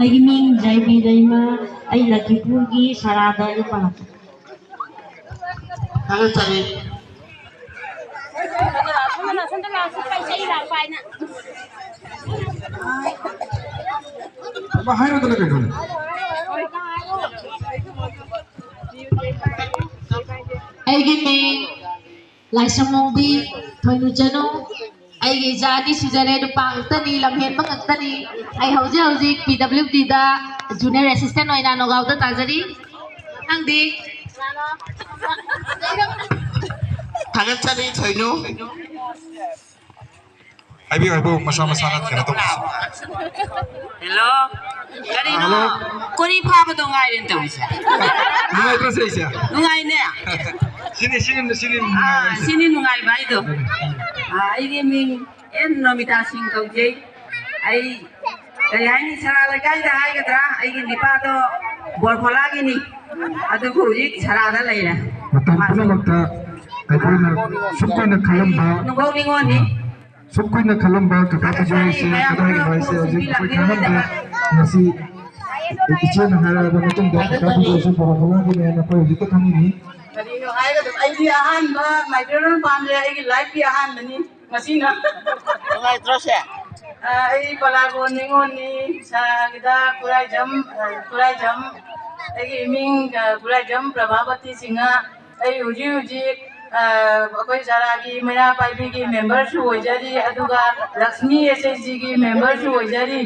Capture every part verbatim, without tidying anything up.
ꯑꯩꯒꯤ ꯃꯤꯡ ꯖꯥꯏꯕꯤ ꯂꯩꯃ, ꯑꯩ ꯂꯛꯈꯤꯄꯨꯔꯒꯤ ꯁꯔꯥꯗ ꯌꯨꯝ ꯄꯥꯜꯂꯛꯄ꯫ ꯊꯥꯒꯠꯆꯔꯤ꯫ ꯍꯥꯏꯔꯣꯗꯅ ꯀꯩꯅꯣꯅꯦ꯫ ꯑꯩꯒꯤ ꯃꯤꯡ ꯂꯥꯏꯁ꯭ꯔꯝꯃꯣꯡꯕꯤ ꯊꯣꯏꯅꯨ ꯆꯅꯨ꯫ ꯑꯩꯒꯤ ꯏꯆꯥ ꯑꯅꯤ ꯁꯨꯖꯔꯦ, ꯅꯨꯄꯥ ꯉꯥꯛꯇꯅꯤ, ꯂꯝꯍꯦꯟꯕ ꯉꯥꯛꯇꯅꯤ꯫ ꯑꯩ ꯍꯧꯖꯤꯛ ꯍꯧꯖꯤꯛ ꯄꯤ ꯗꯕ꯭ꯂꯤꯎ ꯗꯤꯗ ꯖꯨꯅꯤꯌꯔ ꯑꯦꯁꯤꯁꯇꯦꯟ ꯑꯣꯏꯅ ꯅꯣꯒꯥꯎꯗ ꯇꯥꯖꯔꯤ꯫ ꯅꯪꯗꯤ? ꯊꯥꯒꯠꯆꯔꯤ ꯊꯣꯏꯅꯨ꯫ ꯍꯥꯏꯕꯤꯌꯨ, ꯍꯥꯏꯕꯤꯌꯨ, ꯃꯁꯥ ꯃꯁꯥꯅ ꯀꯩꯅꯣ ꯇꯧꯕꯁꯦ꯫ ꯍꯦꯜꯂꯣ꯫ ꯀꯔꯤꯅꯣ? ꯍꯜꯂꯣ꯫ ꯀꯣꯔꯤ ꯐꯥꯕꯗꯣ ꯉꯥꯏꯔꯦꯅ ꯇꯧꯔꯤꯁꯦ꯫ ꯅꯨꯡꯉꯥꯏꯇ꯭ꯔꯣ ꯁꯦ ꯏꯆꯦ? ꯅꯨꯡꯉꯥꯏꯅꯦ꯫ ꯁꯤꯅꯤ, ꯁꯤꯅꯤ, ꯁꯤꯅꯤ ꯑꯥ, ꯅꯨꯡꯉꯥꯏꯔꯤꯁꯦ꯫ ꯁꯤꯅꯤ ꯅꯨꯡꯉꯥꯏꯕ ꯍꯥꯏꯗꯣ꯫ ꯑꯥ, ꯑꯩꯒꯤ ꯃꯤꯡ ꯑꯦꯟ ꯅꯣꯃꯤꯇꯥ ꯁꯤꯡ ꯀꯧꯖꯩ꯫ ꯑꯩ ꯀꯔꯤ ꯍꯥꯏꯅꯤ, ꯁꯔꯥ ꯂꯩꯀꯥꯏꯗ ꯍꯥꯏꯒꯗ꯭ꯔꯥ, ꯑꯩꯒꯤ ꯅꯤꯄꯥꯗꯣ ꯕꯣꯔꯐꯣꯂꯥꯒꯤꯅꯤ, ꯑꯗꯨꯕꯨ ꯍꯧꯖꯤꯛ ꯁꯔꯥꯗ ꯂꯩꯔꯦ꯫ ꯃꯇꯝ ꯄꯨꯝꯅꯃꯛꯇ ꯑꯩꯈꯣꯏꯅ ꯁꯨꯝ ꯀꯨꯏꯅ ꯈꯜꯂꯝꯕ ꯅꯨꯡꯒꯧ ꯅꯤꯉꯣꯜꯅꯤ꯫ ꯁꯨꯝ ꯀꯨꯏꯅ ꯈꯜꯂꯝꯕ ꯀꯀꯥ ꯄꯨꯖꯥꯔꯤꯁꯦ ꯀꯗꯥꯏꯒꯤꯅꯣ ꯍꯥꯏꯁꯦ ꯍꯧꯖꯤꯛ ꯑꯩꯈꯣꯏ ꯈꯪꯉꯝꯗꯦ꯫ ꯉꯁꯤ ꯏꯆꯦꯅ ꯍꯥꯏꯔꯛꯑꯕ ꯃꯇꯨꯡꯗ ꯀꯀꯥ ꯄꯨꯖꯥꯔꯤꯁꯦ ꯕꯣꯔꯐꯣꯂꯥꯒꯤꯅꯦ ꯍꯥꯏꯅ ꯑꯩꯈꯣꯏ ꯍꯧꯖꯤꯛꯇ ꯈꯪꯉꯤꯅꯤ꯫ ꯀꯔꯤꯅꯣ ꯍꯥꯏꯒꯗꯕ? ꯑꯩꯗꯤ ꯑꯍꯥꯟꯕ ꯃꯥꯏꯀ꯭ꯔꯣꯐꯣꯟ ꯄꯥꯝꯗ꯭ꯔꯦ, ꯑꯩꯒꯤ ꯂꯥꯏꯐꯀꯤ ꯑꯍꯥꯟꯕꯅꯤ ꯉꯁꯤꯅ꯫ ꯅꯨꯡꯉꯥꯏꯇ꯭ꯔꯣ ꯁꯦ? ꯑ, ꯑꯩ ꯄꯂꯥꯒꯣꯟ ꯅꯤꯉꯣꯜꯅꯤ, ꯁꯥꯒꯤꯗ ꯈꯨꯔꯥꯏꯖꯝ, ꯑ, ꯈꯨꯔꯥꯏꯖꯝ, ꯑꯩꯒꯤ ꯏꯃꯤꯡ, ꯑ, ꯈꯨꯔꯥꯏꯖꯝ ꯄ꯭ꯔꯚꯥꯕꯇꯤ ꯁꯤꯡꯍ꯫ ꯑꯩ ꯍꯧꯖꯤꯛ ꯍꯧꯖꯤꯛ, ꯑ, ꯑꯩꯈꯣꯏ ꯁꯔꯥꯒꯤ ꯃꯩꯔꯥ ꯄꯥꯏꯕꯤꯒꯤ ꯃꯦꯝꯕꯔꯁꯨ ꯑꯣꯏꯖꯔꯤ, ꯑꯗꯨꯒ ꯂꯛꯁꯃꯤ ꯑꯦꯁ ꯑꯦꯁ ꯖꯤꯒꯤ ꯃꯦꯝꯕꯔꯁꯨ ꯑꯣꯏꯖꯔꯤ꯫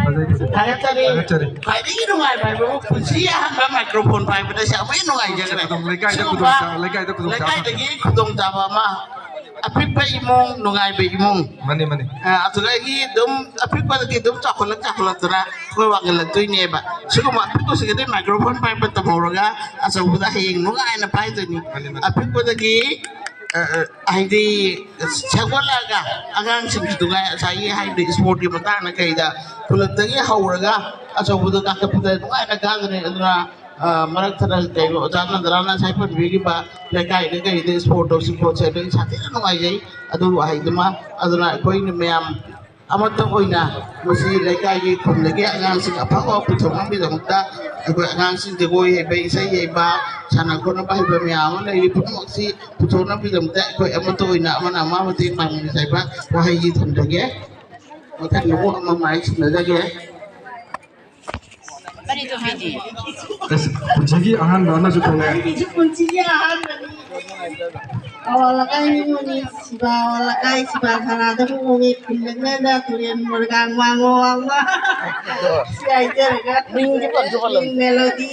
ꯐꯖꯩ, ꯐꯖꯩ꯫ ꯊꯥꯒꯠꯆꯔꯤ꯫ ꯊꯥꯒꯠꯆꯔꯤ꯫ ꯈ꯭ꯋꯥꯏꯗꯒꯤ ꯅꯨꯡꯉꯥꯏꯕ ꯍꯥꯏꯕꯕꯨ ꯄꯨꯟꯁꯤ ꯑꯍꯥꯟꯕ ꯃꯥꯏꯀ꯭ꯔꯣꯐꯣꯟ ꯄꯥꯏꯕꯗ ꯁꯤ ꯑꯃꯨꯛ ꯍꯦꯟꯅ ꯅꯨꯡꯉꯥꯏꯖꯈ꯭ꯔꯦ꯫ ꯑꯗꯨꯝ ꯂꯩꯀꯥꯏꯗ ꯁꯤꯒꯨꯝꯕ ꯈꯨꯗꯣꯡꯆꯥ-, ꯂꯩꯀꯥꯏꯗ ꯈꯨꯗꯣꯡꯆꯥꯕ ꯂꯩꯀꯥꯏꯗꯒꯤ ꯈꯨꯗꯣꯡꯆꯥꯕ ꯑꯃ, ꯑꯄꯤꯛꯄ ꯏꯃꯨꯡ, ꯅꯨꯡꯉꯥꯏꯕ ꯏꯃꯨꯡ꯫ ꯃꯥꯅꯤ, ꯃꯥꯅꯤ꯫ ꯑ, ꯑꯗꯨꯗꯒꯤ ꯑꯗꯨꯝ ꯑꯄꯤꯛꯄꯗꯒꯤ ꯑꯗꯨꯝ ꯆꯥꯎꯈꯠꯂꯛ ꯆꯥꯎꯈꯠꯂꯛꯇꯅ ꯑꯩꯈꯣꯏ ꯋꯥꯡꯈꯠꯂꯛꯇꯣꯏꯅꯦꯕ꯫ ꯁꯤꯒꯨꯝꯕ ꯑꯄꯤꯛꯄꯁꯤꯡꯗꯗꯤ ꯃꯥꯏꯀ꯭ꯔꯣꯐꯣꯟ ꯄꯥꯏꯕ ꯇꯝꯍꯧꯔꯒ ꯑꯆꯧꯕꯗ ꯍꯌꯦꯡ ꯅꯨꯡꯉꯥꯏꯅ ꯄꯥꯏꯗꯣꯏꯅꯤ꯫ ꯃꯥꯅꯤ, ꯃꯥꯅꯤ꯫ ꯑꯄꯤꯛꯄꯗꯒꯤ, ꯑ, ꯑ, ꯍꯥꯏꯗꯤ ꯁꯦꯝꯒꯠꯂꯛꯑꯒ ꯑꯉꯥꯡꯁꯤꯡꯁꯤꯗꯨꯒ ꯉꯁꯥꯏꯒꯤ ꯍꯥꯏꯕꯗꯤ ꯏꯁꯄꯣꯔꯠꯀꯤ ꯃꯇꯥꯡꯗ ꯀꯩꯗ ꯈꯨꯂꯛꯇꯒꯤ ꯍꯧꯔꯒ ꯑꯆꯧꯕꯗ ꯀꯥꯈꯠꯄꯗ ꯅꯨꯡꯉꯥꯏꯅ ꯀꯥꯒꯅꯤ꯫ ꯑꯗꯨꯅ ꯑ, ꯃꯔꯛ ꯊꯠꯅ ꯀꯩꯅꯣ, ꯑꯣꯖꯥ ꯅꯟꯗꯅ ꯉꯁꯥꯏ ꯄꯟꯕꯤꯈꯤꯕ ꯂꯩꯀꯥꯏꯗ ꯀꯩꯗ ꯏꯁꯄꯣꯔꯠ ꯇꯧꯁꯤ ꯈꯣꯠꯁꯤ, ꯑꯗꯨ ꯑꯩ ꯁꯥꯊꯤꯅ ꯅꯨꯡꯉꯥꯏꯖꯩ꯫ ꯑꯗꯨ ꯋꯥꯍꯩꯗꯨꯃ, ꯑꯗꯨꯅ ꯑꯩꯈꯣꯏꯅ ꯃꯌꯥꯝ ꯑꯃꯠꯇ ꯑꯣꯏꯅ ꯃꯁꯤ ꯂꯩꯀꯥꯏꯒꯤ ꯈꯨꯟꯗꯒꯤ ꯑꯉꯥꯡꯁꯤꯡ ꯑꯐꯕ ꯄꯨꯊꯣꯛꯅꯕꯒꯤꯗꯃꯛꯇ ꯑꯩꯈꯣꯏ ꯑꯉꯥꯡꯁꯤꯡ ꯖꯒꯣꯏ ꯍꯩꯕ, ꯏꯁꯩ ꯍꯩꯕ, ꯁꯥꯟꯅ ꯈꯣꯠꯅꯕ ꯍꯩꯕ ꯃꯌꯥꯝ ꯑꯃ ꯂꯩꯔꯤ꯫ ꯄꯨꯝꯅꯃꯛꯁꯤ ꯄꯨꯊꯣꯛꯅꯕꯒꯤꯗꯃꯛꯇ ꯑꯩꯈꯣꯏ ꯑꯃꯠꯇ ꯑꯣꯏꯅ ꯑꯃꯅ ꯑꯃ ꯃꯇꯦꯡ ꯄꯥꯡꯃꯤꯟꯅꯁꯤ ꯍꯥꯏꯕ ꯋꯥꯍꯩꯁꯤ ꯊꯝꯖꯒꯦ꯫ ꯃꯊꯪꯗ ꯑꯃꯨꯛ ꯑꯃ ꯃꯥꯏꯛ ꯁꯤꯟꯅꯖꯒꯦ꯫ ꯑꯁ, ꯄꯨꯟꯁꯤꯒꯤ ꯑꯍꯥꯟꯕ ꯑꯃꯁꯨ ꯊꯣꯛꯂꯛꯑꯦ꯫ ꯑꯩꯒꯤꯁꯨ ꯄꯨꯟꯁꯤꯒꯤ ꯑꯍꯥꯟꯕꯅꯤ꯫ ꯑꯋꯥ ꯂꯀꯥꯏ ꯃꯤꯉꯣꯟꯅꯤ, ꯁꯤꯕꯥ ꯑꯋꯥ ꯂꯀꯥꯏ, ꯁꯤꯕꯥ ꯁꯔꯥꯗ ꯃꯨꯛ ꯃꯣꯡꯉꯦ, ꯈꯨꯟꯗꯛꯅꯗ ꯇꯨꯔꯦꯟ ꯃꯣꯔꯒꯥꯡ ꯋꯥꯡꯃ ꯋꯥꯡꯃ꯫ ꯁꯤ ꯍꯥꯏꯖꯔꯒ ꯃꯤꯡꯗꯤ ꯄꯟꯁꯨ ꯄꯜꯂꯝꯗꯦ꯫ ꯃꯤꯡ ꯃꯦꯂꯣꯗꯤ꯫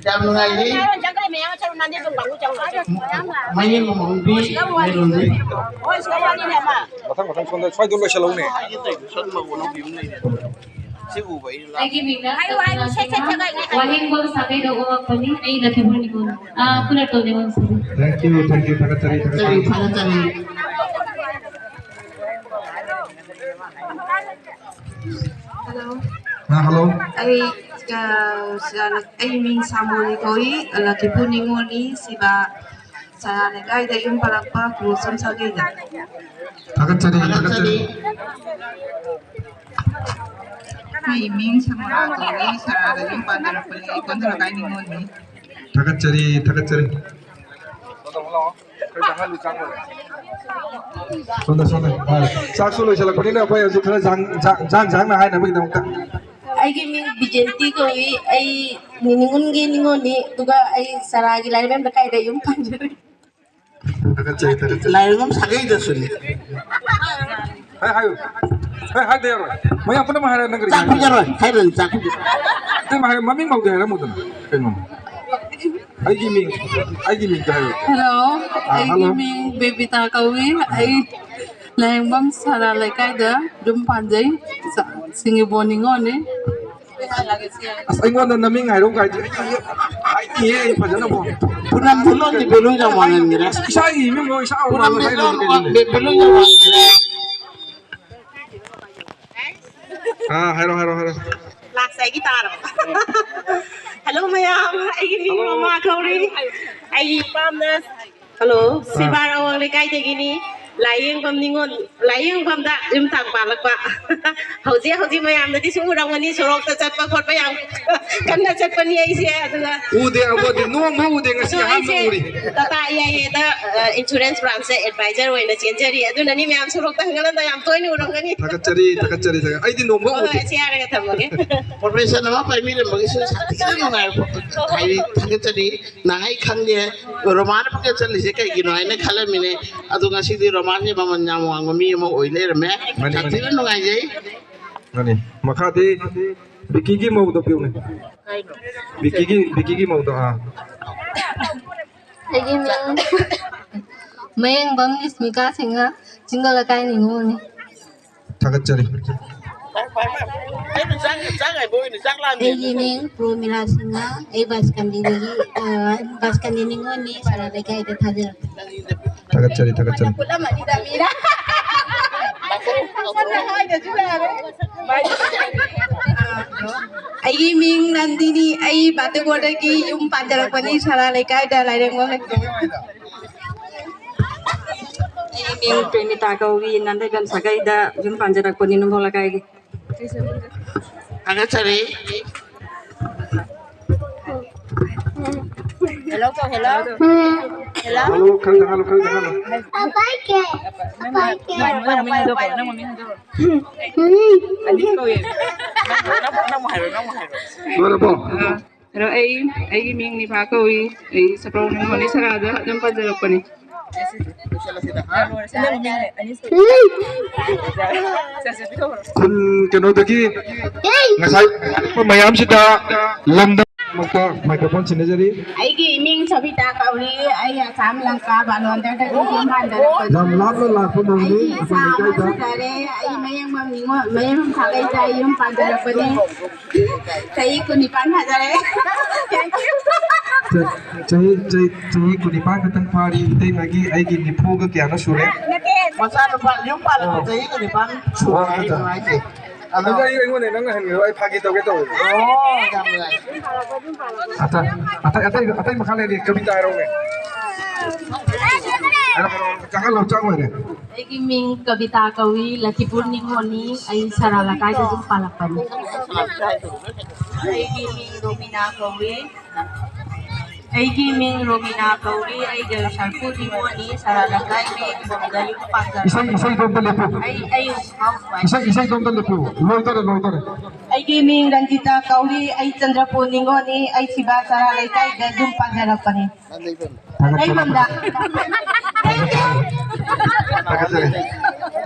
ꯌꯥꯝ ꯅꯨꯡꯉꯥꯏꯔꯤ꯫ ꯃꯌꯦꯡ ꯑꯃ ꯍꯣꯡꯕꯤ ꯃꯦꯂꯣꯗꯤ꯫ ꯃꯊꯪ ꯃꯊꯪ ꯁꯣꯝꯗ ꯁ꯭ꯋꯥꯏꯗ ꯂꯣꯏꯁꯤꯜꯂꯧꯅꯦ꯫ ꯁꯤ ꯎꯕ ꯑꯩꯅ ꯂꯥꯛ- ꯑꯩꯒꯤ ꯃꯤꯡꯅ ꯍꯥꯏꯌꯨ, ꯍꯥꯏꯌꯨ, ꯁꯠ, ꯁꯠ, ꯁꯠ, ꯍꯥꯏꯌꯨ, ꯍꯥꯏꯌꯨ꯫ ꯋꯥꯍꯦꯡꯕꯝ ꯁꯥꯒꯩꯗ ꯑꯣꯉꯛꯄꯅꯤ꯫ ꯑꯩ ꯂꯛꯈꯤꯕꯨ ꯅꯤꯉꯣꯜ꯫ ꯑꯥ, ꯈꯨꯂꯛꯇꯧꯅꯦ ꯋꯥꯡꯁꯤꯗꯤ꯫ Thank you, thank you, ꯊꯥꯒꯠꯆꯔꯤ, ꯊꯥꯒꯠꯆꯔꯤ꯫ ꯊꯥꯒꯠꯆꯔꯤ, ꯊꯥꯒꯠꯆꯔꯤ꯫ Hello꯫ ꯑꯥ, hello꯫ ꯑꯩ, ꯑ, ꯑꯩ ꯃꯤꯡ ꯁꯥꯃꯣꯅꯤ ꯀꯧꯏ, ꯂꯛꯈꯤꯕꯨ ꯅꯤꯉꯣꯜꯅꯤ, ꯁꯤꯕꯥ ꯁꯅꯥ ꯂꯩꯀꯥꯏꯗ ꯌꯨꯝ ꯄꯥꯜꯂꯛꯄ ꯀ꯭ꯔꯣꯁꯝ ꯁꯥꯒꯩꯗ꯫ ꯊꯥꯒꯠꯆꯔꯤ, ꯊꯥꯒꯠꯆꯔꯤ꯫ ꯑꯩ ꯃꯤꯡ ꯁꯃꯣꯔꯥ ꯀꯧꯏ, ꯁꯅꯥꯗ ꯌꯨꯝ ꯄꯥꯟꯖꯔꯛꯄꯅꯤ, ꯑꯩ ꯀꯣꯟꯊꯣ ꯂꯩꯀꯥꯏ ꯅꯤꯉꯣꯜꯅꯤ꯫ ꯊꯥꯒꯠꯆꯔꯤ, ꯊꯥꯒꯠꯆꯔꯤ꯫ ꯁꯣꯝꯗ, ꯁꯣꯝꯗ꯫ ꯍꯣꯏ꯫ ꯆꯥꯛꯁꯨ ꯂꯣꯏꯁꯤꯜꯂꯛꯄꯅꯤꯅ ꯑꯩꯈꯣꯏ ꯍꯧꯖꯤꯛ ꯈꯔ ꯖꯥꯡ-, ꯖꯥꯡ-, ꯖꯥꯡ ꯖꯥꯡꯅ ꯍꯥꯏꯅꯕꯒꯤꯗꯃꯛꯇ꯫ ꯑꯩꯒꯤ ꯃꯤꯡ ꯕꯤꯖꯦꯟꯇꯤ ꯀꯧꯏ꯫ ꯑꯩ ꯅꯤꯉꯣꯜꯒꯤ ꯅꯤꯉꯣꯜꯅꯤ, ꯑꯗꯨꯒ ꯑꯩ ꯁꯔꯥꯒꯤ ꯂꯥꯏꯔꯦꯝ ꯂꯩꯀꯥꯏꯗ ꯌꯨꯝ ꯄꯥꯟꯖꯔꯦ꯫ ꯊꯥꯒꯠꯆꯔꯤ, ꯊꯥꯒꯠꯆꯔꯤ꯫ ꯂꯥꯏꯔꯦꯝꯕꯝ ꯁꯥꯒꯩꯗꯁꯨꯅꯤ꯫ ꯍꯥꯏ, ꯍꯥꯏꯌꯨ꯫ ꯍꯥꯏ, ꯍꯥꯏꯗ ꯌꯥꯔꯣꯏ꯫ ꯃꯌꯥꯝ ꯄꯨꯝꯅꯃꯛ ꯍꯥꯏꯔ ꯅꯪ ꯀꯔꯤ ꯆꯥꯛ ꯍꯥꯏꯅꯣ? ꯄꯤꯖꯔꯣꯏ꯫ ꯍꯥꯏꯔꯣꯏ, ꯆꯥꯛ ꯄꯤꯖꯔꯣꯏ꯫ ꯑꯇꯩ ꯃꯍꯥꯏ-, ꯃꯃꯤꯡ ꯐꯥꯎꯗꯤ ꯍꯥꯏꯔꯝꯃꯨꯗꯅ꯫ ꯀꯩꯅꯣ? ꯑꯩꯒꯤ ꯃꯤꯡ, ꯑꯩꯒꯤ ꯃꯤꯡꯗꯤ ꯍꯥꯏꯌꯨ꯫ Hello, ꯑꯥ, ꯑꯩꯒꯤ hello꯫ ꯃꯤꯡ ꯕꯦꯕꯤꯇꯥ ꯀꯧꯏ꯫ ꯑꯩ ꯂꯥꯏꯔꯦꯝꯕꯝ ꯁꯅꯥ ꯂꯩꯀꯥꯏꯗ ꯌꯨꯝ ꯄꯥꯟꯖꯩ꯫ ꯁ-, ꯁꯤꯡꯉꯤꯕꯣꯟ ꯅꯤꯉꯣꯜꯅꯤ꯫ ꯑꯁ, ꯑꯩꯉꯣꯟꯗ ꯅꯃꯤꯡ ꯍꯥꯏꯔꯛꯎ ꯀꯥꯏꯗꯤ ꯑꯩ ꯍꯥꯏꯅꯤꯌꯦ, ꯑꯩ ꯐꯖꯅꯀꯣ꯫ ꯄꯨꯅꯝ ꯙꯨꯂꯣꯟꯗꯤ ꯚꯦꯂꯨ ꯌꯥꯝ ꯋꯥꯡꯍꯟꯈ꯭ꯔꯦ꯫ ꯑꯁ, ꯏꯁꯥꯒꯤ ꯏꯃꯤꯡ ꯂꯣꯏ ꯏꯁꯥ ꯄꯨꯅꯝ ꯍꯥꯏꯔꯒ ꯙꯨꯂꯣꯟ ꯀꯩꯅꯣꯅꯦ꯫ ꯚꯦꯂꯨ ꯌꯥꯝ ꯋꯥꯡꯍꯟꯈ꯭ꯔꯦ꯫ ꯑꯥ, ꯍꯥꯏꯔꯣ, ꯍꯥꯏꯔꯣ, ꯍꯥꯏꯔꯣ꯫ ꯂꯥꯛꯁ ꯑꯩꯒꯤ ꯇꯥꯔꯕ? ꯑꯩꯒꯤ ꯃꯤꯡ ꯔꯣꯃꯥ ꯀꯧꯔꯤ꯫ ꯑꯩꯒꯤ ꯏꯄꯥꯝꯅ, ꯍꯜꯂꯣ, ꯁꯤꯕꯥꯔ ꯑꯋꯥꯡ ꯂꯩꯀꯥꯏꯗꯒꯤꯅꯤ꯫ ꯂꯥꯏꯌꯦꯡꯐꯝ ꯅꯤꯉꯣꯜ, ꯂꯥꯏꯌꯦꯡꯐꯝꯗ ꯌꯨꯝ ꯊꯥꯡ ꯄꯥꯜꯂꯛꯄ꯫ ꯍꯧꯖꯤꯛ ꯍꯧꯖꯤꯛ ꯃꯌꯥꯝꯅꯗꯤ ꯁꯨꯝ ꯎꯔꯝꯒꯅꯤ, ꯁꯣꯔꯣꯛꯇ ꯆꯠꯄ ꯈꯣꯠꯄ ꯌꯥꯝ ꯀꯟꯅ ꯆꯠꯄꯅꯤ ꯑꯩꯁꯦ꯫ ꯑꯗꯨꯒ ꯎꯗꯦ, ꯑꯃꯗꯤ ꯅꯣꯡꯃ ꯎꯗꯦ, ꯉꯁꯤ ꯑꯗꯣ ꯑꯍꯥꯟꯕ ꯑꯩꯁꯦ ꯎꯔꯤ꯫ ꯇꯥꯇꯥ ꯏ ꯑꯥꯏ ꯑꯦꯗ, ꯑ, ꯏꯟꯁꯨꯔꯦꯟꯁ ꯕ꯭ꯔꯥꯟꯁꯇ ꯑꯦꯗꯚꯥꯏꯖꯔ ꯑꯣꯏꯅ ꯆꯦꯟꯖꯔꯤ꯫ ꯑꯗꯨꯅꯅꯤ ꯃꯌꯥꯝ ꯁꯣꯔꯣꯛꯇ ꯍꯪꯒꯠ ꯍꯟꯗ ꯌꯥꯝ ꯇꯣꯏꯅ ꯎꯔꯝꯒꯅꯤ꯫ ꯊꯥꯒꯠꯆꯔꯤ, ꯊꯥꯒꯠꯆꯔꯤ, ꯊꯥꯒꯠꯆꯔꯤ꯫ ꯑꯩꯗꯤ ꯅꯣꯡꯃ ꯍꯣꯏ, ꯍꯣꯏ, ꯎꯗꯦ꯫ ꯑꯁꯤ ꯍꯥꯏꯔꯒ ꯊꯝꯃꯒꯦ꯫ ꯄ꯭ꯔꯣꯐꯦꯁꯟ ꯑꯃ ꯄꯥꯏꯕꯤꯔꯝꯕꯒꯤꯁꯨ ꯁꯥꯊꯤꯅ ꯅꯨꯡꯉꯥꯏꯕ ꯍꯥꯏꯗꯤ ꯊꯥꯒꯠꯆꯔꯤ꯫ ꯅꯍꯥꯟ ꯑꯩ ꯈꯪꯗꯦ, ꯔꯣꯃꯥꯅ ꯄꯪꯆꯠ ꯆꯠꯂꯤꯁꯦ ꯀꯩꯒꯤꯅꯣ ꯍꯥꯏꯅ ꯈꯜꯂꯝꯃꯤꯅꯦ꯫ ꯑꯗꯣ ꯉꯁꯤꯗꯤ ꯔꯣꯃꯥꯁꯦ ꯃꯃꯜ ꯌꯥꯝ ꯋꯥꯡꯕ ꯃꯤ ꯑꯃ ꯑꯣꯏ ꯂꯩꯔꯝꯃꯦ꯫ ꯃꯥꯅꯤ, ꯃꯥꯅꯤ꯫ ꯁꯥꯊꯤꯅ ꯅꯨꯡꯉꯥꯏꯖꯩ꯫ ꯃꯥꯅꯤ꯫ ꯃꯈꯥꯗꯤ ꯕꯤꯀꯤꯒꯤ ꯃꯧꯗ ꯄꯤꯌꯨꯅꯦ꯫ ꯕꯤꯀꯤꯒꯤ, ꯕꯤꯀꯤꯒꯤ ꯃꯧꯗ, ꯑꯥ꯫ ꯑꯩꯒꯤ ꯃꯤꯡ ꯃꯌꯦꯡꯕꯝ ꯅꯤꯁꯃꯤꯀꯥ ꯁꯤꯡꯍ, ꯆꯤꯡꯗꯣꯜ ꯂꯩꯀꯥꯏ ꯅꯤꯉꯣꯜꯅꯤ꯫ ꯊꯥꯒꯠꯆꯔꯤ꯫ ꯑꯩꯒꯤ ꯃꯤꯡ ꯄ꯭ꯔꯣꯃꯤꯂꯥ ꯁꯤꯡꯍ, ꯑꯩ ꯕꯥꯁꯀꯟꯗꯤꯗꯒꯤ, ꯑ, ꯕꯥꯁꯀꯟꯗꯤ ꯅꯤꯉꯣꯜꯅꯤ, ꯁꯔꯥ ꯂꯩꯀꯥꯏꯗ ꯊꯥꯖꯔꯛꯄ꯫ ꯊꯥꯒꯠꯆꯔꯤ, ꯊꯥꯒꯠꯆꯔꯤ꯫ ꯑꯩꯒꯤ ꯃꯤꯡ ꯅꯟꯗꯤꯅꯤ, ꯑꯩ ꯕꯥꯇꯨꯒꯣꯔꯗꯒꯤ ꯌꯨꯝ ꯄꯥꯟꯖꯔꯛꯄꯅꯤ, ꯁꯔꯥ ꯂꯩꯀꯥꯏꯗ ꯂꯥꯏꯔꯦꯝꯕꯝ ꯂꯩꯀꯥꯏ꯫ ꯑꯩꯒꯤ ꯃꯤꯡ ꯄ꯭ꯔꯦꯃꯤꯇꯥ ꯀꯧꯏ, ꯅꯥꯟꯗꯩꯕꯦꯝ ꯁꯥꯒꯩꯗ ꯌꯨꯝ ꯄꯥꯟꯖꯔꯛꯄꯅꯤ, ꯅꯨꯡꯒꯣꯜ ꯂꯩꯀꯥꯏꯒꯤ꯫ ꯊꯥꯒꯠꯆꯔꯤ꯫ ꯍꯦꯜꯂꯣ ꯀꯧ, ꯍꯦꯜꯂꯣ꯫ ꯍꯦꯜꯂꯣ꯫ ꯍꯜꯂꯣ, ꯈꯔ ꯀꯟꯅ ꯍꯜꯂꯣ, ꯈꯔ ꯀꯟꯅ ꯍꯜꯂꯣ꯫ ꯅꯪ, ꯅꯪ, ꯅꯪ ꯃꯃꯤꯡ ꯍꯥꯏꯗꯣꯛꯈ꯭ꯔꯣ, ꯅꯪ ꯃꯃꯤꯡ ꯍꯥꯏꯗꯣꯛꯈ꯭ꯔꯣ꯫ ꯑꯅꯤ ꯀꯧꯏ꯫ ꯅꯪ, ꯅꯪ, ꯅꯪ ꯍꯥꯏꯔꯣ, ꯅꯪ ꯍꯥꯏꯔꯣ꯫ ꯂꯣꯏꯔꯕꯣ? ꯑꯥ꯫ ꯑꯗꯣ ꯑꯩ, ꯑꯩꯒꯤ ꯃꯤꯡ ꯅꯤꯚꯥ ꯀꯧꯏ꯫ ꯑꯩ ꯁꯄ꯭ꯔꯧ ꯅꯤꯉꯣꯜꯅꯤ, ꯁꯔꯥꯗ ꯑꯗꯨꯝ ꯄꯥꯟꯖꯔꯛꯄꯅꯤ꯫ ꯈꯨꯟ ꯀꯩꯅꯣꯗꯒꯤ ꯉꯁꯥꯏ ꯃꯌꯥꯝꯁꯤꯗ ꯂꯝꯗꯝ ꯃꯥꯏꯀ꯭ꯔꯣꯐꯣꯟ ꯁꯤꯟꯅꯖꯔꯤ꯫ ꯑꯩꯒꯤ ꯃꯤꯡ ꯁꯕꯤꯇꯥ ꯀꯧꯔꯤ꯫ ꯑꯩ ꯑꯁꯥꯝ ꯂꯪꯀꯥ ꯕꯥꯂꯣꯟꯗꯔꯗꯒꯤ ꯌꯨꯝ ꯄꯥꯟꯖꯔꯛꯄꯅꯤ꯫ ꯌꯥꯝ ꯂꯥꯞꯅ ꯂꯥꯛꯄ ꯅꯧꯔꯤ ꯑꯩꯒꯤ ꯏꯆꯥ ꯑꯩꯈꯣꯏ ꯑꯃ ꯂꯩꯀꯥꯏꯗ꯫ ꯁꯤꯗꯔꯦ꯫ ꯑꯩ ꯃꯌꯥꯡꯕꯝ ꯅꯤꯉꯣꯜ, ꯃꯌꯥꯡꯕꯝ ꯁꯥꯒꯩꯗ ꯑꯩ ꯌꯨꯝ ꯄꯥꯟꯖꯔꯛꯄꯅꯤ꯫ ꯆꯍꯤ ꯀꯨꯟꯅꯤꯄꯥꯟ ꯐꯥꯖꯔꯦ꯫ ꯆ-, ꯆꯍꯤ, ꯆꯍꯤ, ꯆꯍꯤ ꯀꯨꯟꯅꯤꯄꯥꯟ ꯈꯛꯇꯪ ꯐꯥꯔꯤ ꯏꯇꯩꯃꯒꯤ, ꯑꯩꯒꯤ ꯅꯤꯐꯨꯒ ꯀꯌꯥꯅꯣ ꯁꯨꯔꯦ? ꯃꯆꯥꯅꯨꯄꯥ ꯌꯨꯝ ꯄꯥꯜꯂꯛꯄ ꯑꯣ꯫ ꯆꯍꯤ ꯀꯨꯟꯅꯤꯄꯥꯟ ꯁꯨꯔꯦ ꯑꯣ, ꯍꯥꯏꯔꯤꯕ ꯑꯠꯆꯥ꯫ ꯍꯥꯏꯁꯦ꯫ ꯑꯗꯨꯗꯤ ꯑꯩ, ꯑꯩꯉꯣꯟꯗ ꯅꯪꯅ ꯍꯪꯉꯤꯗꯣ ꯑꯩ ꯐꯥꯒꯤ ꯇꯧꯒꯦ ꯇꯧꯋꯦ꯫ ꯑꯣ, ꯌꯥꯝ ꯅꯨꯡꯉꯥꯏ꯫ ꯑꯇꯩ, ꯑꯇꯩ, ꯑꯇꯩ, ꯑꯇꯩ ꯃꯈꯥ ꯂꯩꯔꯗꯤ ꯀꯕꯤꯇꯥ ꯍꯥꯏꯔꯛꯎꯅꯦ꯫ ꯍꯥꯏꯔꯣ, ꯍꯥꯏꯔꯣ, ꯆꯪꯍꯜꯂꯣ, ꯆꯪꯉꯣꯏꯔꯦ꯫ ꯑꯩꯒꯤ ꯃꯤꯡ ꯀꯕꯤꯇꯥ ꯀꯧꯏ, ꯂꯈꯤꯄꯨꯔ ꯅꯤꯉꯣꯜꯅꯤ꯫ ꯑꯩ ꯁꯔꯥ ꯂꯩꯀꯥꯏꯗ ꯌꯨꯝ ꯄꯥꯜꯂꯛꯄꯅꯤ꯫ ꯑꯩꯒꯤ ꯃꯤꯡ ꯔꯣꯃꯤꯅꯥ ꯀꯧꯏ꯫ ꯑꯩꯒꯤ ꯃꯤꯡ ꯔꯣꯃꯤꯅꯥ ꯀꯧꯏ꯫ ꯑꯩ ꯖꯣꯏꯁꯥꯜꯄꯨꯔ ꯅꯤꯉꯣꯜꯅꯤ꯫ ꯁꯔꯥ ꯂꯩꯀꯥꯏꯒꯤ ꯈꯨꯕꯝꯗ ꯌꯨꯝ ꯄꯥꯟꯖꯔꯛꯄꯅꯤ꯫ ꯏꯁꯩ, ꯏꯁꯩꯗꯣ ꯑꯝꯇ ꯂꯦꯞꯄꯨ꯫ ꯑꯩ, ꯑꯩ ꯍꯥꯎꯁ ꯋꯥꯏꯐ꯫ ꯏꯁꯩ, ꯏꯁꯩꯗꯣ ꯑꯝꯇ ꯂꯦꯞꯄꯨ꯫ ꯂꯣꯏꯗꯣꯔꯦ, ꯂꯣꯏꯗꯣꯔꯦ꯫ ꯑꯩꯒꯤ ꯃꯤꯡ ꯔꯟꯖꯤꯇꯥ ꯀꯧꯏ꯫ ꯑꯩ ꯆꯟꯗ꯭ꯔꯄꯨꯔ ꯅꯤꯉꯣꯜꯅꯤ꯫ ꯑꯩ ꯁꯤꯕꯥ ꯁꯔꯥ ꯂꯩꯀꯥꯏꯗ ꯌꯨꯝ ꯄꯥꯟꯖꯔꯛꯄꯅꯤ꯫ ꯊꯥꯒꯠꯆꯔꯤ꯫ ꯀꯩꯕꯝꯗ꯫ ꯊꯥꯒꯠꯆꯔꯤ꯫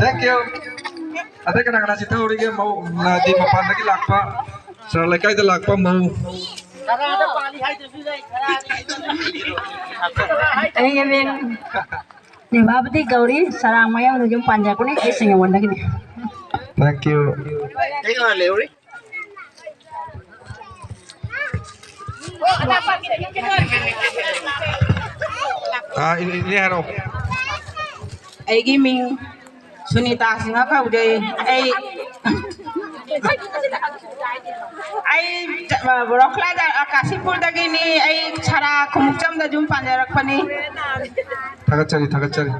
Thank you꯫ ꯑꯇꯩ ꯀꯅꯥ ꯀꯅꯥ ꯆꯤꯠꯊꯍꯧꯔꯤꯒꯦ? ꯃꯧ, ꯍꯥꯏꯗꯤ ꯃꯄꯥꯟꯗꯒꯤ ꯂꯥꯛꯄ, ꯁꯔꯥ ꯂꯩꯀꯥꯏꯗ ꯂꯥꯛꯄ ꯃꯧ꯫ ꯑꯩꯒꯤ ꯃꯤꯡ ꯅꯤꯃꯥꯕꯇꯤ ꯀꯧꯔꯤ, ꯁꯔꯥꯡ ꯃꯌꯥꯝꯗ ꯌꯨꯝ ꯄꯥꯟꯖꯔꯛꯄꯅꯤ, ꯑꯩ ꯁꯤꯡꯖꯃꯩꯗꯒꯤꯅꯤ꯫ Thank you꯫ ꯑꯥ, ꯏꯅꯦ, ꯏꯅꯦ ꯍꯥꯏꯔꯛꯑꯣ꯫ ꯑꯩꯒꯤ ꯃꯤꯡ ꯁꯨꯅꯤꯇꯥ ꯁꯤꯡꯍ ꯀꯧꯖꯩ꯫ ꯑꯩ, ꯑꯩ ꯔꯣꯈꯂꯥꯗ, ꯀꯥꯁꯤꯄꯨꯔꯗꯒꯤꯅꯤ꯫ ꯑꯩ ꯁꯔꯥ ꯈꯣꯡꯎꯞꯆꯝꯗ ꯌꯨꯝ ꯄꯥꯟꯖꯔꯛꯄꯅꯤ꯫ ꯊꯥꯒꯠꯆꯔꯤ, ꯊꯥꯒꯠꯆꯔꯤ꯫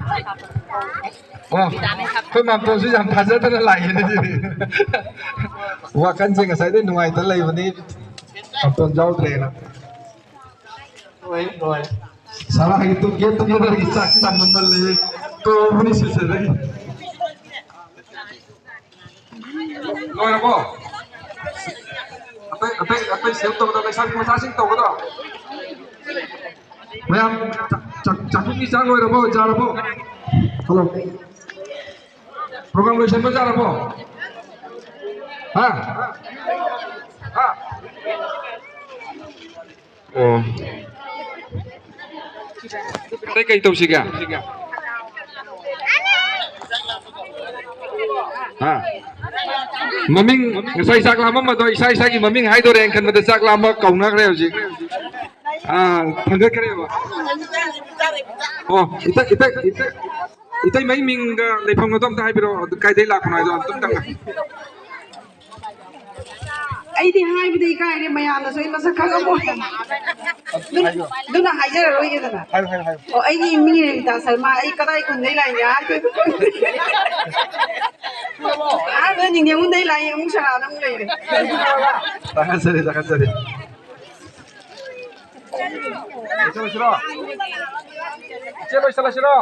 ꯑꯣ, ꯑꯩꯈꯣꯏ ꯃꯥꯝꯇꯣꯟꯁꯨ ꯌꯥꯝ ꯊꯥꯖꯗꯅ ꯂꯥꯛꯑꯦꯅꯦ ꯁꯤꯗꯤ꯫ ꯋꯥꯈꯜꯁꯦ ꯉꯁꯥꯏꯗꯩ ꯅꯨꯡꯉꯥꯏꯇ ꯂꯩꯕꯅꯤ, ꯃꯥꯝꯇꯣꯟ ꯌꯥꯎꯗ꯭ꯔꯦꯅ꯫ ꯍꯣꯏ, ꯍꯣꯏ꯫ ꯁꯔꯥꯒꯤ ꯇꯨ ꯒꯦꯠ ꯇꯨꯒꯦꯗꯔꯒꯤ ꯆꯥꯛ ꯇꯝꯕ ꯃꯜꯂꯦ꯫ ꯇꯣꯛꯑꯕꯅꯤ ꯁꯤꯗꯒꯤ꯫ ꯂꯣꯏꯔꯕꯣ? ꯑꯇꯩ, ꯑꯇꯩ, ꯑꯇꯩ ꯁꯦꯞ ꯇꯧꯒꯗꯕ, ꯂꯩꯁꯥꯕꯤ ꯃꯆꯥꯁꯤꯡ ꯇꯧꯒꯗꯕ꯫ ꯃꯌꯥꯝ ꯆꯥ-, ꯆꯥ-, ꯆꯥꯛꯈꯨꯝꯒꯤ ꯆꯥꯛ ꯂꯣꯏꯔꯕꯣ? ꯌꯥꯔꯕꯣ? ꯍꯜꯂꯣ꯫ ꯄ꯭ꯔꯣꯒ꯭ꯔꯥꯝ ꯂꯣꯏꯁꯟꯕ ꯌꯥꯔꯕꯣ? ꯍꯥ? ꯍꯥ? ꯑꯣ꯫ ꯑꯇꯩ ꯀꯩ ꯇꯧꯁꯤꯒꯦ? ꯍꯥ? ꯃꯃꯤꯡ, ꯉꯁꯥꯏ ꯆꯥꯛ ꯂꯥꯝꯃꯝꯕꯗꯣ ꯏꯁꯥ ꯏꯁꯥꯒꯤ ꯃꯃꯤꯡ ꯍꯥꯏꯗꯣꯔꯦꯅ ꯈꯟꯕꯗ ꯆꯥꯛ ꯂꯥꯝꯕ ꯀꯧꯅꯈ꯭ꯔꯦ ꯍꯧꯖꯤꯛ꯫ ꯑꯥ, ꯊꯥꯡꯒꯠꯈ꯭ꯔꯦꯕ꯫ ꯑꯣ, ꯏꯇꯩ, ꯏꯇꯩ, ꯏꯇꯩ, ꯏꯇꯩꯃꯩ ꯃꯤꯡꯒ ꯂꯩꯐꯝꯒꯗꯣ ꯑꯝꯇ ꯍꯥꯏꯕꯤꯔꯛꯑꯣ꯫ ꯑꯗꯨ ꯀꯥꯏꯗꯩ ꯂꯥꯛꯄꯅꯣ ꯍꯥꯏꯗꯣ ꯑꯝꯇꯪ꯫ ꯑꯩꯗꯤ ꯍꯥꯏꯕꯗꯤ ꯏꯀꯥꯏꯔꯦ, ꯃꯌꯥꯝꯅꯁꯨ ꯑꯩ ꯃꯁꯛ ꯈꯪꯉꯝꯃꯣꯏ꯫ ꯑꯗꯨꯅ ꯍꯥꯏꯖꯔꯔꯣꯏꯒꯦꯗꯅ꯫ ꯍꯥꯏꯌꯨ, ꯍꯥꯏꯌꯨ, ꯍꯥꯏꯌꯨ꯫ ꯑꯣ, ꯑꯩꯒꯤ ꯃꯤꯡ ꯔꯦꯕꯤꯀꯥ ꯁꯔꯃ, ꯑꯩ ꯀꯗꯥꯏ ꯈꯨꯟꯗꯩ ꯂꯥꯛꯏꯅꯦ ꯍꯥꯏꯗꯣꯏꯕ꯫ ꯑꯍꯥꯟꯕꯗ ꯅꯤꯡꯊꯦꯝ ꯈꯨꯟꯗꯩ ꯂꯥꯛꯏ, ꯑꯃꯨꯛ ꯁꯅꯥꯗ ꯑꯃꯨꯛ ꯂꯩꯔꯦ꯫ ꯊꯥꯒꯠꯆꯔꯤ, ꯊꯥꯒꯠꯆꯔꯤ꯫ ꯂꯣꯏꯁꯤꯜꯂꯁꯤꯔꯣ? ꯏꯆꯦ, ꯂꯣꯏꯁꯤꯜꯂꯁꯤꯔꯣ?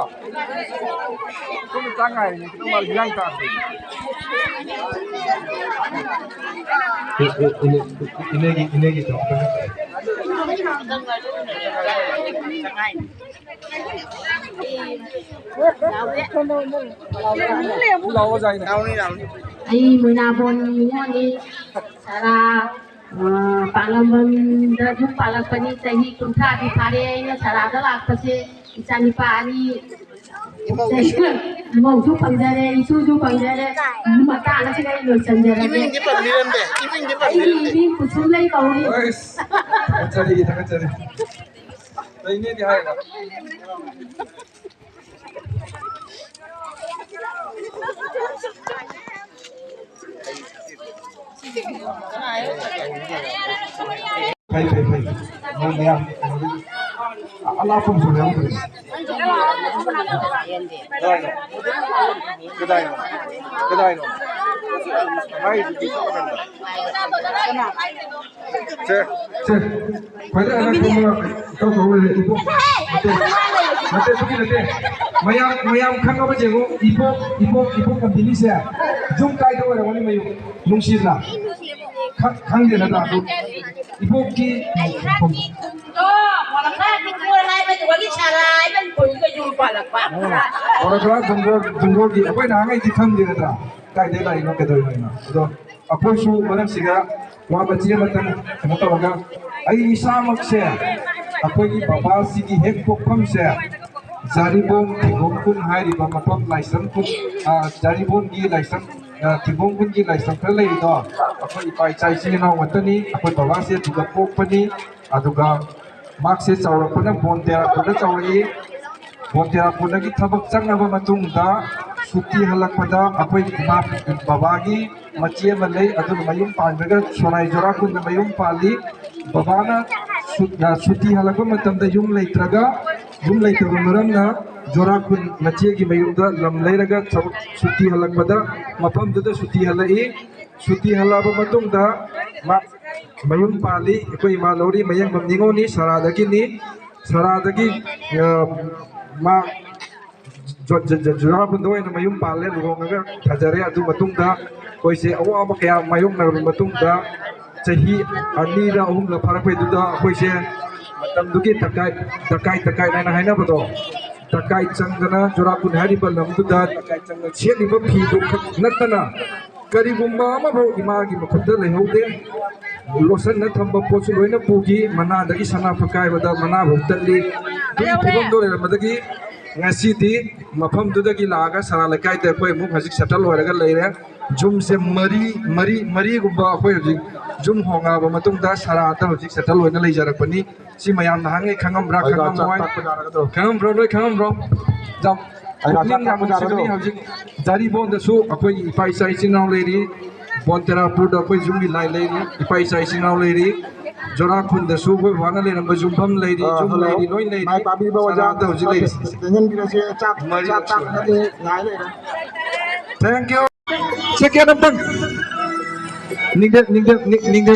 ꯁꯣꯝꯗ ꯆꯥꯛ ꯉꯥꯏꯔꯤꯅꯦ, ꯈꯤꯇꯪ ꯋꯥꯠꯂꯤ, ꯏꯟꯖꯥꯡ ꯆꯥꯗ꯭ꯔꯤ꯫ ꯏ-, ꯏ-, ꯏꯅꯦ-, ꯏꯅꯦꯒꯤ, ꯏꯅꯦꯒꯤ ꯇꯧꯔꯛꯀꯅꯤ꯫ ꯂꯥꯛꯑꯣ, ꯑꯣꯖꯥ ꯏꯅꯦ꯫ ꯑꯩ ꯃꯣꯏꯅꯥꯕꯣꯟ ꯅꯤꯉꯣꯜꯅꯤ꯫ ꯁꯔꯥ, ꯑ, ꯄꯥꯛꯂꯝꯕꯝꯗ ꯌꯨꯝ ꯄꯥꯜꯂꯛꯄꯅꯤ꯫ ꯆꯍꯤ ꯀꯨꯟꯊ꯭ꯔꯥꯗꯤ ꯐꯥꯔꯦ ꯑꯩꯅ ꯁꯔꯥꯗ ꯂꯥꯛꯄꯁꯦ꯫ ꯏꯆꯥ ꯅꯤꯄꯥ ꯑꯅꯤ, ꯏꯃꯧꯁꯨ ꯐꯪꯖꯔꯦ, ꯏꯁꯨꯁꯨ ꯐꯪꯖꯔꯦ꯫ ꯃꯇꯥꯡ ꯑꯁꯤꯗ ꯑꯩ ꯂꯣꯏꯁꯤꯟꯖꯔꯒꯦ꯫ ꯏꯃꯤꯡꯗꯤ ꯄꯟꯕꯤꯔꯝꯗꯦ, ꯏꯃꯤꯡꯗꯤ ꯑꯩꯒꯤ ꯄꯟꯕꯤꯔꯝꯗꯦ꯫ ꯏꯃꯤꯡ ꯀꯨꯁꯨꯝꯂꯩ ꯀꯧꯏ꯫ ꯑꯁ, ꯊꯥꯒꯠꯆꯔꯤ, ꯊꯥꯒꯠꯆꯔꯤ꯫ ꯂꯩꯅꯦꯗꯤ ꯍꯥꯏꯔꯒ꯫ ꯐꯩ, ꯐꯩ, ꯐꯩ꯫ ꯃꯣꯏ ꯃꯌꯥꯝ ꯑꯂꯥꯞꯄ ꯑꯃꯁꯨ ꯌꯥꯎꯈ꯭ꯔꯦ꯫ ꯀꯗꯥꯏꯅꯣ? ꯀꯗꯥꯏꯅꯣ? ꯀꯗꯥꯏꯅꯣ? ꯍꯥꯏꯗꯨꯗꯤ ꯁꯣꯝ ꯅꯥꯀꯟꯗ꯫ ꯁꯦ꯫ ꯁꯦ, ꯈ꯭ꯋꯥꯏꯗꯒꯤ ꯑꯅꯛꯄ ꯑꯃ ꯏꯇꯧ ꯇꯧ ꯂꯩꯔꯦ, ꯏꯕꯣꯛ꯫ ꯅꯠꯇꯦ, ꯅꯠꯇꯦ, ꯑꯗꯨꯒꯤ ꯅꯠꯇꯦ꯫ ꯃꯌꯥꯝ, ꯃꯌꯥꯝ ꯈꯪꯅꯕ ꯌꯦꯡꯉꯨ, ꯏꯕꯣꯛ, ꯏꯕꯣꯛ, ꯏꯕꯣꯛ ꯀꯝꯄꯦꯅꯤꯁꯦ ꯌꯨꯝ ꯀꯥꯏꯗ ꯑꯣꯏꯔꯝꯒꯅꯤ ꯃꯌꯨꯝ? ꯅꯨꯡꯁꯤꯕ꯭ꯔꯥ? ꯈ-, ꯈꯪꯗꯦ ꯅꯠꯇ꯭ꯔꯥ? ꯑꯗꯨ ꯏꯕꯣꯛꯀꯤ ꯃꯣꯔꯥ ꯈꯔ ꯖꯨꯡꯒꯣꯔ, ꯖꯨꯡꯒꯣꯔꯒꯤ ꯑꯩꯈꯣꯏ ꯅꯍꯥꯟꯉꯩꯗꯤ ꯈꯪꯗꯦ ꯅꯠꯇ꯭ꯔꯥ? ꯀꯥꯏꯗꯩ ꯂꯥꯛꯏꯅꯣ, ꯀꯩꯗꯧꯔꯤꯅꯣ? ꯑꯗꯣ ꯑꯩꯈꯣꯏꯁꯨ ꯃꯔꯛꯁꯤꯗ ꯋꯥ ꯃꯆꯦ ꯑꯃꯇꯪ ꯀꯩꯅꯣ ꯇꯧꯔꯒ, ꯑꯩ ꯏꯁꯥꯃꯛꯁꯦ ꯑꯩꯈꯣꯏꯒꯤ ꯕꯕꯥꯁꯤꯒꯤ ꯍꯦꯛ ꯄꯣꯛꯐꯝꯁꯦ ꯖꯥꯔꯤꯕꯣꯟ ꯊꯤꯒꯣꯡ ꯈꯨꯟ ꯍꯥꯏꯔꯤꯕ ꯃꯐꯝ, ꯂꯥꯏꯁ꯭ꯔꯝ ꯈꯨꯟ, ꯑ, ꯖꯥꯔꯤꯕꯣꯟꯒꯤ ꯂꯥꯏꯁ꯭ꯔꯝ, ꯑ, ꯊꯤꯒꯣꯡ ꯈꯨꯟꯒꯤ ꯂꯥꯏꯁ꯭ꯔꯝ ꯈꯔ ꯂꯩꯔꯤꯗꯣ, ꯑꯩꯈꯣꯏ ꯏꯄꯥ ꯏꯆꯥ ꯏꯆꯤꯜ ꯏꯅꯥꯎ ꯉꯥꯛꯇꯅꯤ꯫ ꯑꯩꯈꯣꯏ ꯕꯕꯥꯁꯦ ꯑꯗꯨꯗ ꯄꯣꯛꯄꯅꯤ꯫ ꯑꯗꯨꯒ ꯃꯍꯥꯛꯁꯦ ꯆꯥꯎꯔꯛꯄꯅ ꯕꯣꯟ ꯇꯦꯔꯥꯄꯨꯔꯗ ꯆꯥꯎꯔꯛꯏ꯫ ꯕꯣꯟ ꯇꯦꯔꯥꯄꯨꯔꯗꯒꯤ ꯊꯕꯛ ꯆꯪꯉꯕ ꯃꯇꯨꯡꯗ ꯁꯨꯇꯤ ꯍꯜꯂꯛꯄꯗ ꯑꯩꯈꯣꯏ ꯏꯃꯥ, ꯕꯕꯥꯒꯤ ꯃꯆꯦ ꯑꯃ ꯂꯩ, ꯑꯗꯨꯒ ꯃꯌꯨꯝ ꯄꯥꯟꯈ꯭ꯔꯒ ꯁꯣꯔꯥꯏ ꯖꯣꯔꯥꯈꯨꯟꯗ ꯃꯌꯨꯝ ꯄꯥꯜꯂꯤ꯫ ꯕꯕꯥꯅ ꯁꯨ-, ꯑ, ꯁꯨꯇꯤ ꯍꯜꯂꯛꯄ ꯃꯇꯝꯗ ꯌꯨꯝ ꯂꯩꯇ꯭ꯔꯒ, ꯌꯨꯝ ꯂꯩꯇꯕ ꯃꯔꯝꯅ ꯖꯣꯔꯥꯈꯨꯟ ꯃꯆꯦꯒꯤ ꯃꯌꯨꯝꯗ ꯂꯝ ꯂꯩꯔꯒ ꯊꯕꯛ ꯁꯨꯇꯤ ꯍꯜꯂꯛꯄꯗ ꯃꯐꯝꯗꯨꯗ ꯁꯨꯇꯤ ꯍꯜꯂꯛꯏ꯫ ꯁꯨꯇꯤ ꯍꯜꯂꯛꯑꯕ ꯃꯇꯨꯡꯗ ꯃꯥ ꯃꯌꯨꯝ ꯄꯥꯜꯂꯤ꯫ ꯑꯩꯈꯣꯏ ꯏꯃꯥ ꯂꯧꯔꯤ ꯃꯌꯦꯡꯕꯝ ꯅꯤꯉꯣꯜꯅꯤ, ꯁꯔꯥꯗꯒꯤꯅꯤ꯫ ꯁꯔꯥꯗꯒꯤ, ꯑ, ꯃꯥ ꯖꯣ-, ꯖ-, ꯖ-, ꯖꯣꯔꯥꯈꯨꯟꯗ ꯑꯣꯏꯅ ꯃꯌꯨꯝ ꯄꯥꯜꯂꯦ, ꯂꯨꯍꯣꯡꯉꯒ ꯐꯖꯔꯦ꯫ ꯑꯗꯨ ꯃꯇꯨꯡꯗ ꯑꯩꯈꯣꯏꯁꯦ ꯑꯋꯥꯕ ꯀꯌꯥ ꯃꯥꯌꯣꯛꯅꯔꯕ ꯃꯇꯨꯡꯗ ꯆꯍꯤ ꯑꯅꯤꯔ ꯑꯍꯨꯝꯂ ꯐꯥꯔꯛꯄꯩꯗꯨꯗ ꯑꯩꯈꯣꯏꯁꯦ ꯃꯇꯝꯗꯨꯒꯤ ꯗꯀꯥꯏ, ꯗꯀꯥꯏ, ꯗꯀꯥꯏ ꯍꯥꯏꯅ ꯍꯥꯏꯅꯕꯗꯣ, ꯗꯀꯥꯏ ꯆꯪꯗꯅ ꯖꯣꯔꯥꯈꯨꯟ ꯍꯥꯏꯔꯤꯕ ꯂꯝꯗꯨꯗ ꯁꯦꯠꯂꯤꯕ ꯐꯤꯗꯨ ꯈꯛ ꯅꯠꯇꯅ ꯀꯔꯤꯒꯨꯝꯕ ꯑꯃꯐꯥꯎ ꯏꯃꯥꯒꯤ ꯃꯈꯨꯠꯇ ꯂꯩꯍꯧꯗꯦ꯫ ꯂꯣꯠꯁꯤꯟꯅ ꯊꯝꯕ ꯄꯣꯠꯁꯨ ꯂꯣꯏꯅ ꯄꯨꯈꯤ꯫ ꯃꯅꯥꯗꯒꯤ ꯁꯅꯥ ꯐꯛ ꯀꯥꯏꯕꯗ ꯃꯅꯥꯐꯥꯎ ꯇꯠꯂꯤ꯫ ꯑꯗꯨꯒꯤ ꯐꯤꯕꯝꯗꯣ ꯂꯩꯔꯝꯕꯗꯒꯤ ꯉꯁꯤꯗꯤ ꯃꯐꯝꯗꯨꯗꯒꯤ ꯂꯥꯛꯑꯒ ꯁꯔꯥ ꯂꯩꯀꯥꯏꯗ ꯑꯩꯈꯣꯏ ꯑꯃꯨꯛ ꯍꯧꯖꯤꯛ ꯁꯦꯇꯜ ꯑꯣꯏꯔꯒ ꯂꯩꯔꯦ꯫ ꯌꯨꯝꯁꯦ ꯃꯔꯤ, ꯃꯔꯤ, ꯃꯔꯤꯒꯨꯝꯕ ꯑꯩꯈꯣꯏ ꯍꯧꯖꯤꯛ ꯌꯨꯝ ꯍꯣꯡꯉꯛꯑꯕ ꯃꯇꯨꯡꯗ ꯁꯔꯥꯗ ꯍꯧꯖꯤꯛ ꯁꯦꯇꯜ ꯑꯣꯏꯅ ꯂꯩꯖꯔꯛꯄꯅꯤ꯫ ꯁꯤ ꯃꯌꯥꯝ ꯅꯍꯥꯟꯉꯩ ꯈꯪꯉꯝꯕ꯭ꯔꯥ? ꯑꯩꯒ ꯈꯪꯉꯝꯃꯣꯏ꯫ ꯆꯥꯛ ꯆꯥꯛꯄ ꯌꯥꯔꯒꯗ꯭ꯔꯣ? ꯈꯪꯉꯝꯕ꯭ꯔꯣ? ꯂꯣꯏ ꯈꯪꯉꯝꯕ꯭ꯔꯣ? ꯌꯥꯝ ꯑꯩꯒ ꯄꯨꯛꯅꯤꯡ ꯆꯥꯛ ꯌꯥꯝ ꯆꯥꯛꯄ ꯅꯨꯡꯁꯤꯕꯅꯤ꯫ ꯌꯥꯔꯒꯗ꯭ꯔꯣ? ꯍꯧꯖꯤꯛ ꯖꯥꯔꯤꯕꯣꯟꯗꯁꯨ ꯑꯩꯈꯣꯏꯒꯤ ꯏꯄꯥ ꯏꯆꯥ ꯏꯆꯤꯟ ꯏꯅꯥꯎ ꯂꯩꯔꯤ꯫ ꯕꯣꯟꯇꯦꯔꯥꯄꯨꯔꯗ ꯑꯩꯈꯣꯏ ꯌꯨꯝꯒꯤ ꯂꯥꯏ ꯂꯩꯔꯤ, ꯏꯄꯥ ꯏꯆꯥ ꯏꯆꯤꯟ ꯏꯅꯥꯎ ꯂꯩꯔꯤ꯫ ꯖꯣꯔꯥꯈꯨꯟꯗꯁꯨ ꯑꯩꯈꯣꯏ ꯕꯕꯥꯅ ꯂꯩꯔꯝꯕ ꯌꯨꯝꯐꯝ ꯂꯩꯔꯤ, ꯑꯥ, ꯌꯨꯝ ꯍꯜꯂꯣ꯫ ꯂꯩꯔꯤ, ꯂꯣꯏ ꯂꯩꯔꯤ꯫ ꯃꯥꯏ ꯄꯥꯛꯄꯤꯕ ꯑꯣꯖꯥ ꯁꯔꯥꯗ ꯍꯧꯖꯤꯛ ꯂꯩꯔꯤ꯫ ꯂꯦꯡꯍꯟꯕꯤꯔꯁꯦ, ꯆꯥꯛ, ꯃꯔꯤ ꯆꯥꯛ ꯂꯣꯏꯁꯤꯜꯂꯦ꯫ ꯆꯥꯛꯅꯗꯦ, ꯉꯥꯏ ꯂꯩꯔꯦ꯫ Thank you꯫ Second ꯑꯝꯇꯪ꯫ ꯅꯤꯡꯗꯦ, ꯅꯤꯡꯗꯦ, ꯅꯤꯡ-, ꯅꯤꯡꯗꯦ꯫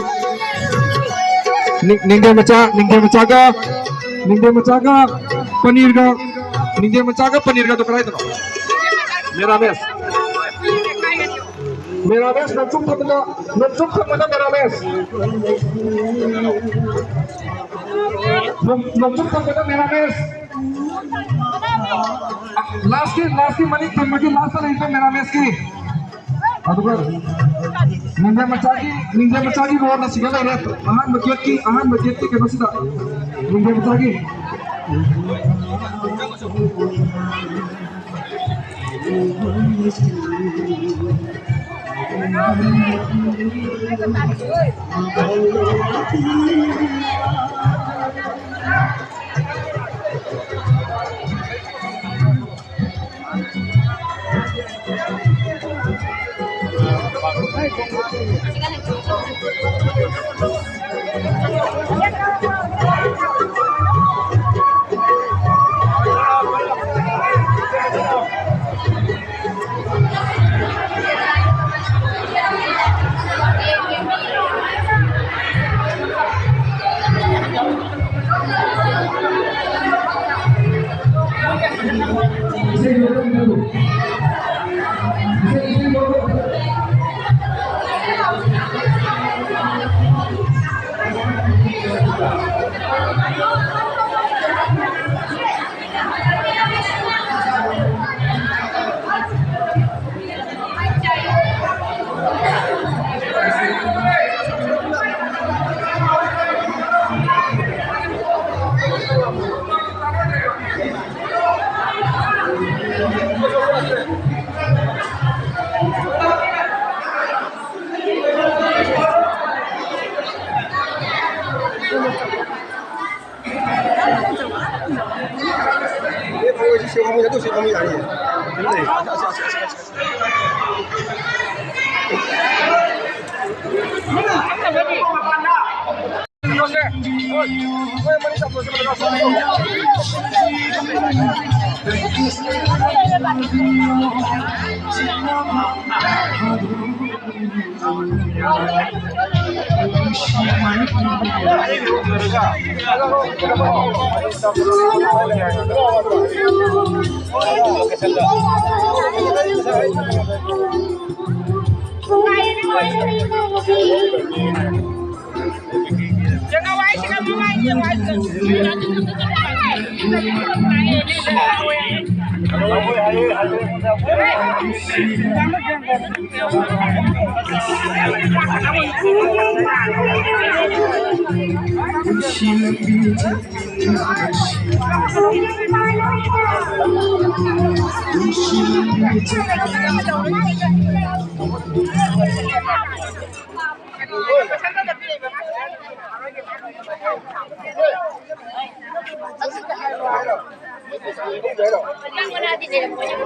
ꯅꯤꯡ-, ꯅꯤꯡꯗꯦ ꯃꯆꯥ, ꯅꯤꯡꯗꯦ ꯃꯆꯥꯒ, ꯅꯤꯡꯗꯦ ꯃꯆꯥꯒ ꯄꯅꯤꯔꯒ, ꯅꯤꯡꯗꯦ ꯃꯆꯥꯒ ꯄꯅꯤꯔꯒꯗꯣ ꯀꯗꯥꯏꯗꯅꯣ? ꯃꯦꯔꯥꯃꯦꯁ꯫ ꯃꯦꯔꯥꯃꯦꯁ ꯅꯣꯡꯆꯨꯞ ꯊꯪꯕꯗ, ꯅꯣꯡꯆꯨꯞ ꯊꯪꯕꯗ ꯃꯦꯔꯥꯃꯦꯁ꯫ ꯅꯣꯡ-, ꯅꯣꯡꯆꯨꯞ ꯊꯪꯕꯗ ꯃꯦꯔꯥꯃꯦꯁ꯫ ꯂꯥꯁꯀꯤ, ꯂꯥꯁꯀꯤ ꯃꯅꯤꯡ ꯊꯪꯕꯒꯤ ꯂꯥꯁꯇ ꯂꯩꯕ ꯃꯦꯔꯥꯃꯦꯁꯀꯤ꯫ ꯑꯗꯨꯒ ꯅꯤꯡꯊꯦꯝ ꯃꯆꯥꯒꯤ, ꯅꯤꯡꯊꯦꯝ ꯃꯆꯥꯒꯤ ꯔꯣꯜ ꯑꯁꯤꯒ ꯂꯩꯔꯦ꯫ ꯑꯍꯥꯟꯕ ꯒꯦꯠꯀꯤ, ꯑꯍꯥꯟꯕ ꯒꯦꯠꯀꯤ ꯀꯩꯅꯣꯁꯤꯗ ꯅꯤꯡꯊꯦꯝ ꯃꯆꯥꯒꯤ꯫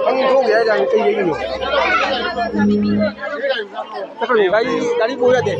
ꯅꯪ ꯊꯣꯛꯎꯒꯦ ꯍꯥꯏꯔ ꯀꯩ ꯂꯩꯔꯤꯅꯣ? ꯆꯠꯈ꯭ꯔꯣ, ꯒꯥꯔꯤ, ꯒꯥꯔꯤ ꯄꯨ ꯌꯥꯗꯦ꯫